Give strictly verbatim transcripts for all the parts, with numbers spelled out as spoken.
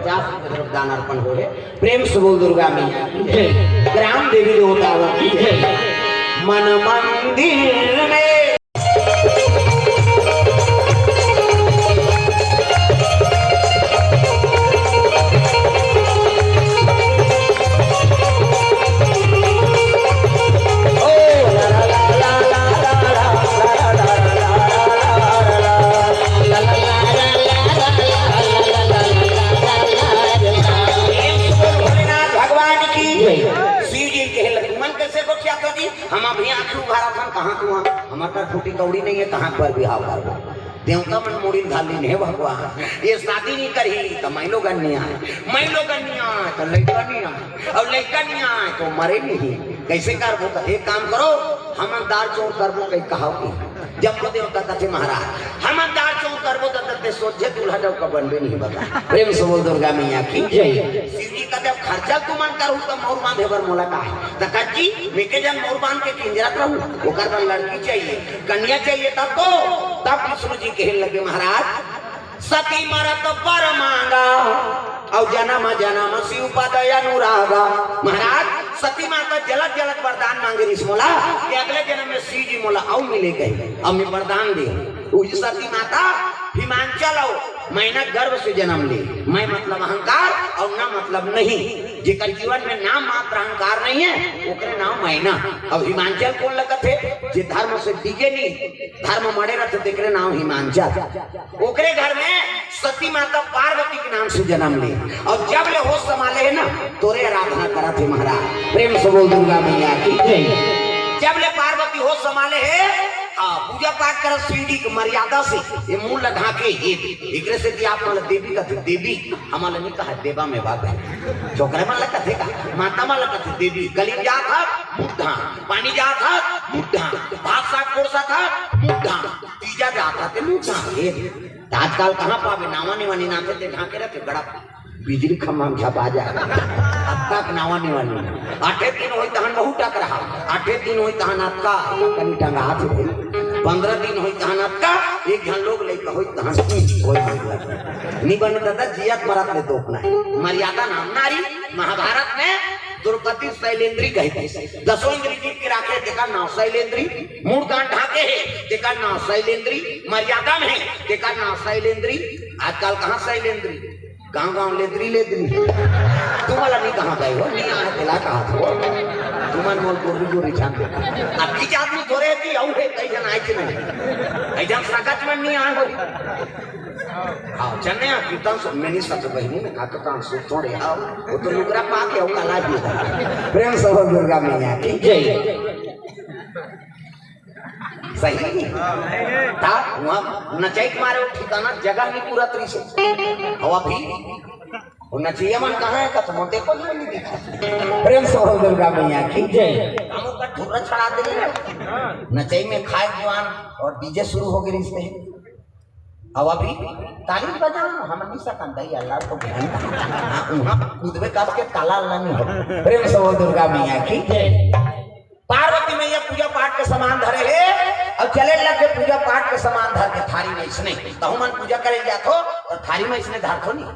दान अर्पण होए। प्रेम से बोल दुर्गा मैया की जय। ग्राम देवी देवता की जय। मन मंदिर में भगवान की। शिव जी कहे लगे, "मन कैसे गोठिया तो जी? हम अभी आंखी उघारा था, कहाँ तू? हमारे पास फूटी कौड़ी नहीं है, कहाँ पर बिहाव करबो?" देवता मन मुड़ी धार लीन, "हे भगवान, ये शादी नहीं करही तो मैं लोग नहीं आए, मैं लोग नहीं आए तो लड़का नहीं आए, और लड़का नहीं आए तो मरे नहीं।" कैसे करबो? तो एक काम करो, हम दार चौर करबो, कहीं कहाओ की। जब वो देवता कथे, "महाराज, हम दार चौर करबो, तो तते सोचे दूल्हा डौका बनबे नहीं बता।" प्रेम से बोल दुर्गा मैया की जय। शिव जी कथे, "अब खर्चा तुमन करहू, तो मौर बांधे बर मोला का है?" तो कथे, "जी, मैं के जन मौर बांध के किंजरत रहूं, ओकर बर लड़की चाहिए, कन्या चाहिए, तब तो, तब विष्णु जी कहे लगे, महाराज, सती मरत बर मांगा, और जन्म जन्म शिव पद अनुरागा।" महाराज, सती माता जलत जलत वरदान मांगे रिस मोला कि अगले जन्म में शिव जी मोला अउ मिले कहे, अब मैं वरदान दे। उही सती माता हिमांचल अउ मैना गर्भ से जन्म ले। मैं मतलब अहंकार और ना मतलब नहीं। जेकर जीवन में नाम मात्र अहंकार नहीं है, ओकरे नाम मैना। अब हिमांचल कोन लगत हे? जे धर्म से डिगे नहीं, धर्म मड़े रहथे, तेकरे नाम हिमांचल। ओकरे घर में सती माता पार्वती के नाम से जन्म ले, और जब ले होश संभाले है ना, तोरे आराधना करत हे महाराज। प्रेम से बोल दुर्गा मैया की जय। जब ले पार्वती होश संभाले है, आ, पूजा पाठ करत शिव जी के मर्यादा से, ये मुंह लगा के, ये एकरे से कि आप मन देवी कथे, देवी, हमन ला नहीं कहा, देवा में बाप है। छोकरे मन ला कथे का, माता मन ला कथे देवी। कली जात हा, मुंह ढांक, पानी जात हा, मुंह ढांक, भात साग परोसत हा, मुंह ढांक, तीजा जात हा, ते मुंह ढांक। ये आजकल कहाँ पाबे, नावा निवानी नाथे ते ढांके रहते, बड़ा बिजली खम्भा में झपा जाए। अब तक नावा निवानी। आठे दिन होई तहन बहुत टक रहा, आठे दिन होई तहन अतका, कनी टंगा हाथ होई। पंद्रह दिन होई तहन अतका, एक झन लोग लइका होई तहन कोई मतलब नहीं। नहीं बने दादा, जियत मरत ले तोपना है। मर्यादा नाम नारी। महाभारत में द्रौपदी शैलेंद्री कहे थे, दसों इंद्री जीत के राखे, तेकर नाम शैलेंद्री। मूड़ कान ढाके हे, तेकर नाम शैलेंद्री। मर्यादा में हे, तेकर नाम शैलेंद्री। आजकल कहाँ शैलेंद्री? गांव गांव लेदरी लेदरी। तुमला नहीं कहा गए हो, नहीं आए तेला कहा हो। तुमन मोल गोरी गोरी जान दे। अब की जात में थोड़े थी, अउ है, कई जन आए कि नहीं? कई जन संगत में नहीं आए हो। हाँ, चन्ने आप कीर्तन सुन, मैं नहीं सच बहिनी में कहा तो काम सुन थोड़े आओ। वो तो लुगरा पा के आओ, कला भी। प्रेम से बोल दुर्गा मैया की जय। सही नहीं? ता वहाँ नचई के मारे वो ठिकाना जगह नहीं पूरा तरी से। हवा भी वो नचिया मन कहाँ है, कत मोटे को नहीं दिखा। प्रेम से बोल दुर्गा मैया की जय। हम ओकर ठुर्रा छड़ा दे। नचई में खाए जवान और डीजे शुरू हो गए रिश्ते। अब अभी ताली बजा, हम नहीं सकन दई, अल्लाह को ध्यान। हाँ, वहाँ कूदबे कस के ताला अल्लाह नहीं हो। प्रेम से बोल दुर्गा मैया की जय। पार्वती मैया पूजा पाठ के सामान धरे हे और चले लगे पूजा पाठ के सामान धर के थारी में इसने। तहु मन पूजा करे जात हो तो थारी में इसने धरथो नहीं।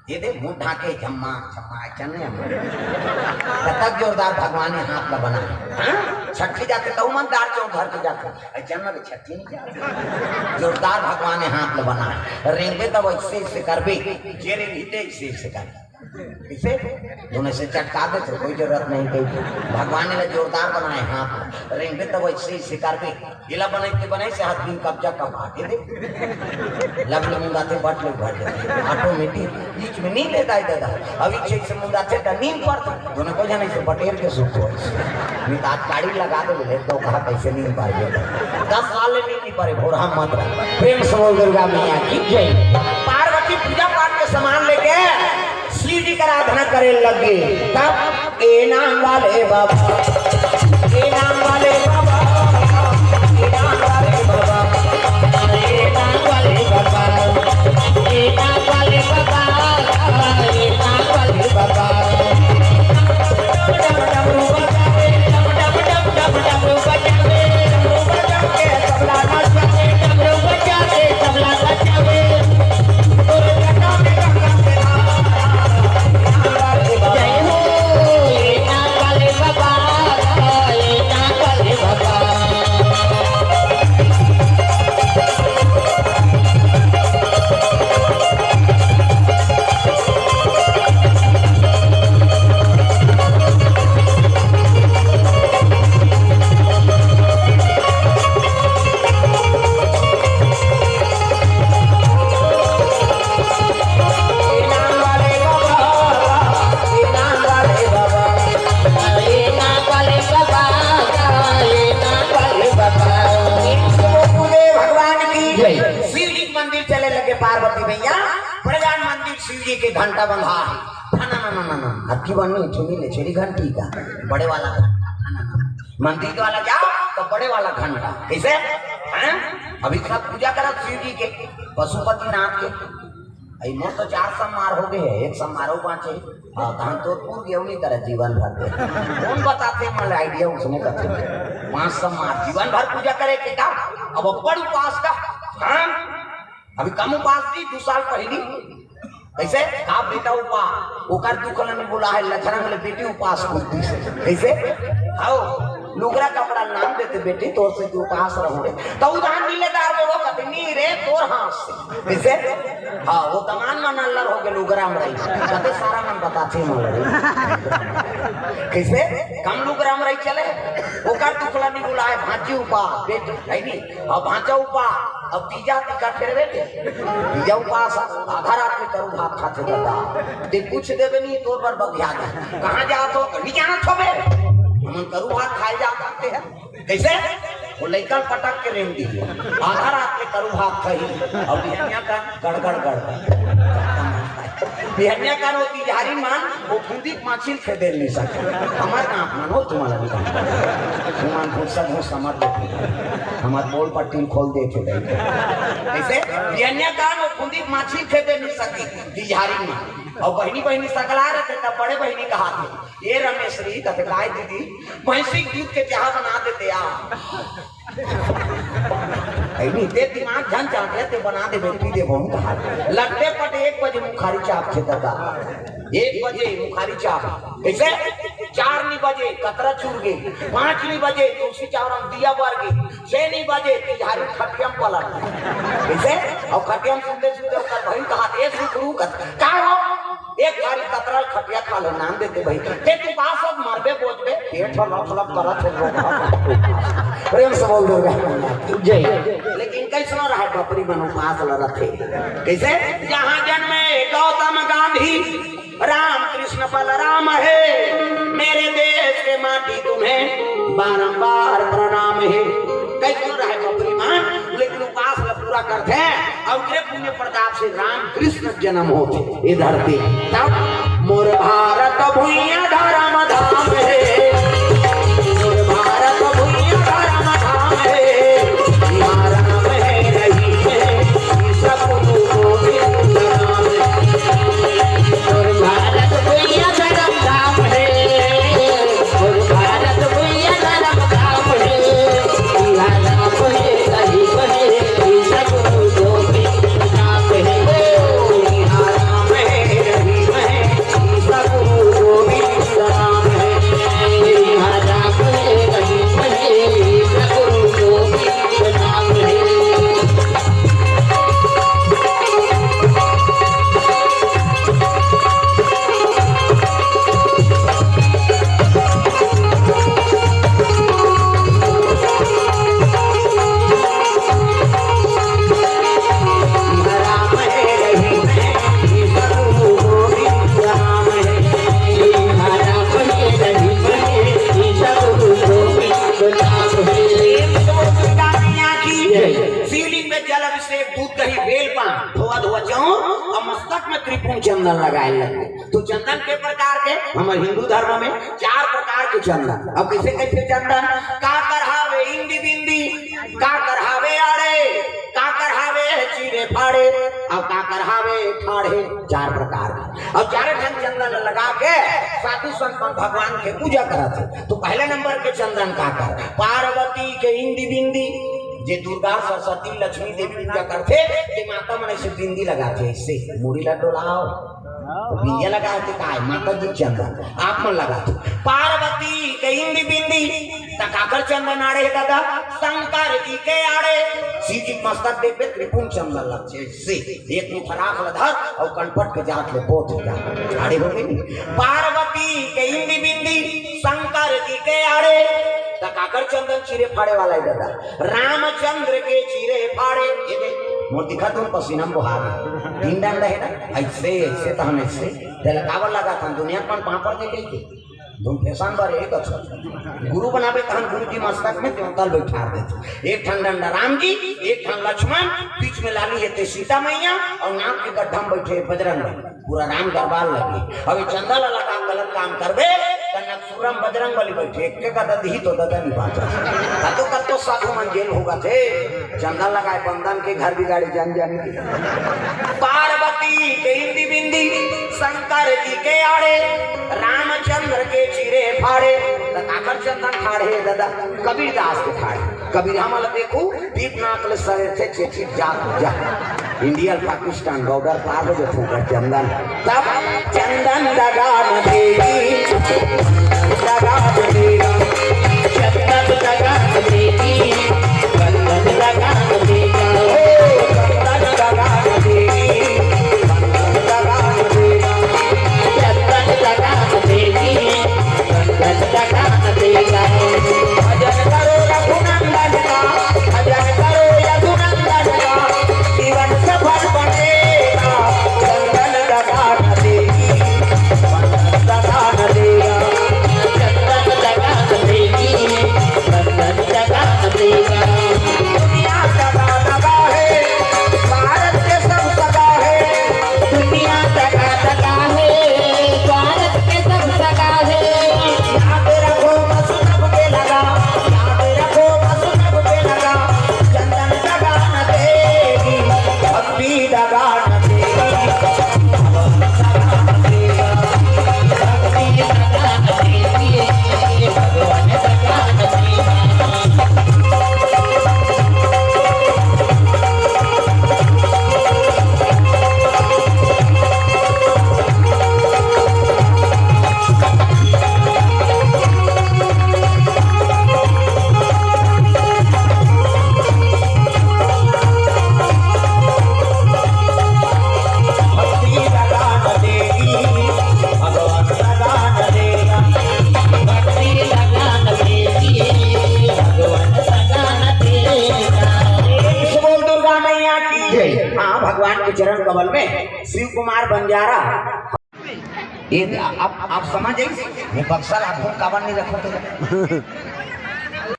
ये दे मुंह ढाके झम्मा, झम्मा, ऐसा नहीं हम। कतक जोरदार भगवान ने हाथ ला बना। हाँ? छठी जाते तहु मन दार चौक धर के जाते। ऐसा ना रे, छठी नहीं जाते। जोरदार भगवान ने हाथ ला बना। रेंगे तो वैसे, ऐसे करबे। जे रेंगी ते ऐसे, ऐसे करबे। इसे दोनों से चटका दे तो कोई जरूरत नहीं कोई। भगवान ने जोरदार बनाए हाथ। रेंगे तो वैसे ही शिकार भी। इला बनाई के बनाई से हाथ दिन कब्जा का भागे दे। लब ले मुंगा थे बट ले भर दे। ऑटोमेटिक। बीच में नींद लेता है दादा। अभी चेक से मुंगा थे तो नींद पड़ता। दोनों को जाने से बटेर के सुख हो। नहीं तो आज गाड़ी लगा दे बोले तो कहा कैसे नींद पड़ गया। दस साल ले नींद नहीं पड़े, भोर हम मत रहे। प्रेम से बोल दुर्गा मैया की जय। पार्वती पूजा पाठ के सामान लेके शिव जी का आराधना करे लगे। तब ए नाम वाले बाबा, ए नाम वाले बाबा, ए नाम वाले बाबा, ए नाम वाले बाबा, ए नाम वाले बाबा, ए नाम वाले बाबा। घंटा बंधा है। फना ना ना ना ना, अबकी बार नहीं, छुनी ले, छेरी घंटी का, बड़े वाला घंटा, फना ना। मंदिर वाला जाओ तो बड़े वाला घंटा, कैसे? हैं? अभी सब पूजा करत शिव जी के, पशुपतिनाथ के। अई मोर तो चार सम्मार हो गए है, एक सम्मारो बाँचे। हाँ, धान तो पूर गए, नहीं करे जीवन भर के। कौन बताते, मन आइडिया उसने बताते। पाँच सम्मार जीवन भर पूजा करे के का? अब अब्बड़ उपास का? हाँ? अभी कम उपास थी, दो साल पहली। कैसे? का बेटा उपा, ओकर दुख ल नहीं बोला है, लखरंग ले बेटी उपास कुर्ती से। कैसे? आओ, लुगरा कपड़ा नाम देते बेटी, तोर से तू उपास रहो। तो उधार नीलेदार में वो कति नी रे, तोर हाथ से। कैसे? हाँ, वो तमान मन अल्लर हो गए लुगरा में रही। कते सारा मन बताते हैं मन रही। कैसे? कम लुगरा में रही चले, ओकर दुख ल नहीं बोला है, भांजी उपा, बेटी, है नहीं? अब भांचा उपा, अब तीजा तीजा फेर बेटे। तीजा उपास, आधा रात में करू भात खाते दादा। ते कुछ देवे नहीं, तोर पर बगिया दे। कहाँ जात हो? नहीं जानत हो बे। हम करू भात खाए जा सकते हैं। कैसे? वो लइका पटक के रेंग दी। आधा रात में करू भात खाई। अब बिहनिया का गड़गड़ गड़गड़। बिहनिया का वो तिजहारी मान, वो फुंदी माछिल खेदे नहीं सके। हमार ना अपना नो तुम्हारा भी काम। तुम्हारा फुर्सत हो समझ लेते। हमार बोल पट्टी खोल दे थे। कैसे? बिहनिया का वो फुंदी माछिल खेदे नहीं सके। तिजहारी मान। और बहनी बहनी सकला रहते तब बड़े बहनी कहा थे, "ये रमेश री, कथे, "काय दीदी, भैंसी के दूध के चाह बना देते आ।" ऐनी ते दिमाग झन चाहते ते बना दे बेटी दे बहु कहा। लट्टे पट एक बजे मुखारी चाप थे दादा। एक बजे मुखारी चाप। कैसे? चार नी बजे कतरा चूर गए। पाँच नी बजे तुलसी चावरम दिया बर गए। छह नी बजे तिजहारी खटियम पलट। कैसे? और खटियम सुनते सुनते ओकर बहन कहा, "ए सुखरू कत-, का हो?" एक थारी कतरल खटिया खा लो, नाम देते भाई। ते तू का सब मरबे, बोझबे, पेट हो लप लप करत हो लोग। प्रेम से बोल दुर्गा मैया की जय। लेकिन कैसनो रहा बपरी मन उपास ल रथे। कैसे? जहाँ जन्मे गौतम गांधी, राम कृष्ण बलराम है, मेरे देश के माटी तुम्हें बारंबार प्रणाम है। कैसनो रहा बपरी मन, लेकिन उपास ल पूरा करथे, अउ ओकरे पुण्य प्रताप से राम कृष्ण जन्म होथे ये धरती। तब मोर भारत भुइयां धर्म धाम हे, मोर भारत भुइयां धर्म धाम हे, इहाँ राम हे रहीम हे, ईसा गुरु गोविंद राम हे। मोर भारत भुइयां धर्म धाम हे, मोर भारत भुइयां धर्म धाम हे, इहाँ राम हे रहीम हे, ईसा गुरु गोविंद राम हे। इहाँ राम हे रहीम हे, ईसा गुरु गोविंद राम हे। इहाँ राम हे रहीम हे, ईसा गुरु गोविंद राम हे। शिवलिंग में जल अभिषेक, दूध दही बेल पान, धोआ धोआ जाऊं और मस्तक में त्रिपुंड चंदन लगाए लगे। तो चंदन के प्रकार के, हमारे हिंदू धर्म में चार प्रकार के चंदन। अब कैसे कैसे चंदन? काकर हावे इंदी बिंदी, काकर हावे आड़े, काकर हावे चीरे फाड़े, और काकर हावे ठाढ़े। चार प्रकार के। और चारों ठन चंदन लगा के साधु संत मन भगवान के पूजा करत हे। तो पहले नंबर के चंदन काकर, पार्वती के इंदी बिंदी, जे दुर्गा सरस्वती लक्ष्मी देवी पूजा करथे, ते माता मन ऐसे बिंदी लगाथे, ऐसे मुड़ी ला डोलाओ। बिंदिया लगा के काय, माता जी चंदन, आप मन लगा दो। पार्वती के इंदी बिंदी, त काकर चंदन आड़े हे दादा? शंकर जी के आड़े। शिव जी के मस्तक देखबे, त्रिपुंड चंदन लग से एक मुठा राख ल धर और कनपट के जात ले पोत हो जा। आड़े हो गई। पार्वती के इंदी बिंदी, शंकर जी के आड़े, त काकर चंदन चीरे फाड़े वाला हे दादा? रामचंद्र के चीरे फाड़े। ये देख, मोर दिखा तुम पसीना में बोहा गए। तीन डंडा है ना, ऐसे, ऐसे तो हम ऐसे। तेला काबर लगा था, दुनिया पर पापड़ दे गई थी। धुन फेसान बर एक अच्छा गुरु बनाबे, तहन गुरु जी मस्तक में जोंतल बैठार देथे। एक ठन डंडा राम जी, एक ठन लक्ष्मण, बीच में लाली हे ते सीता मैया, और नाक के गड्ढा में बैठे बजरंग बली। पूरा राम दरबार लगे। अब ये चंदा ला लगा गलत काम करबे, त नकसूरम बजरंग बली बैठे, एक के का ददही तो ददन बाचा। कतो कतो साधु मन जेल होगा थे। चंदा लगाए बंदन के घर बिगाड़े जन जन के। पार्वती के इंदी बिंदी, शंकर जी के आड़े, रामचंद्र के चिरे फाड़े। त काकर चंदन फाड़े दादा? कबीरदास के फाड़े। कबीर हमला देखू, दीप नाक ले सरे थे चेची जा जा। इंडिया पाकिस्तान बॉर्डर पार हो जाते हैं चंदन। तब चंदन दगा न देगी, दगा न देगा। चंदन दगा न देगी, चंदन दगा न देगा। ओ चंदन दगा न देगी, चंदन दगा न देगा। चंदन दगा न देगी, चंदन दगा न देगा। भजन करो रघुनंदन का, भजन करो यदुनंदन का, जीवन सफल बनेगा। चंदन दगा न देगी, चंदन दगा न देगा। चंदन दगा न देगी, चंदन दगा न देगा। दुनिया दगा दगा है, भारत के सब सगा है। दुनिया दगा दगा है, भारत के सब सगा है। याद रखो बस सबके लगा, याद रखो बस सबके लगा। चंदन दगा न देगी, भक्ति दगा न देगी। भगवान दगा न देगी, भगवान दगा न देगी। भक्ति लगान देगी, भगवान लगान देगा। भक्ति लगान देगी, भगवान लगान देगा। इस बोल दुर्गा मैया की जय। हाँ, भगवान के चरण कमल में शिव कुमार बंजारा। ये आप, आप समझ जाइए, ये बक्सा ला धुन काबर नहीं रखो तो।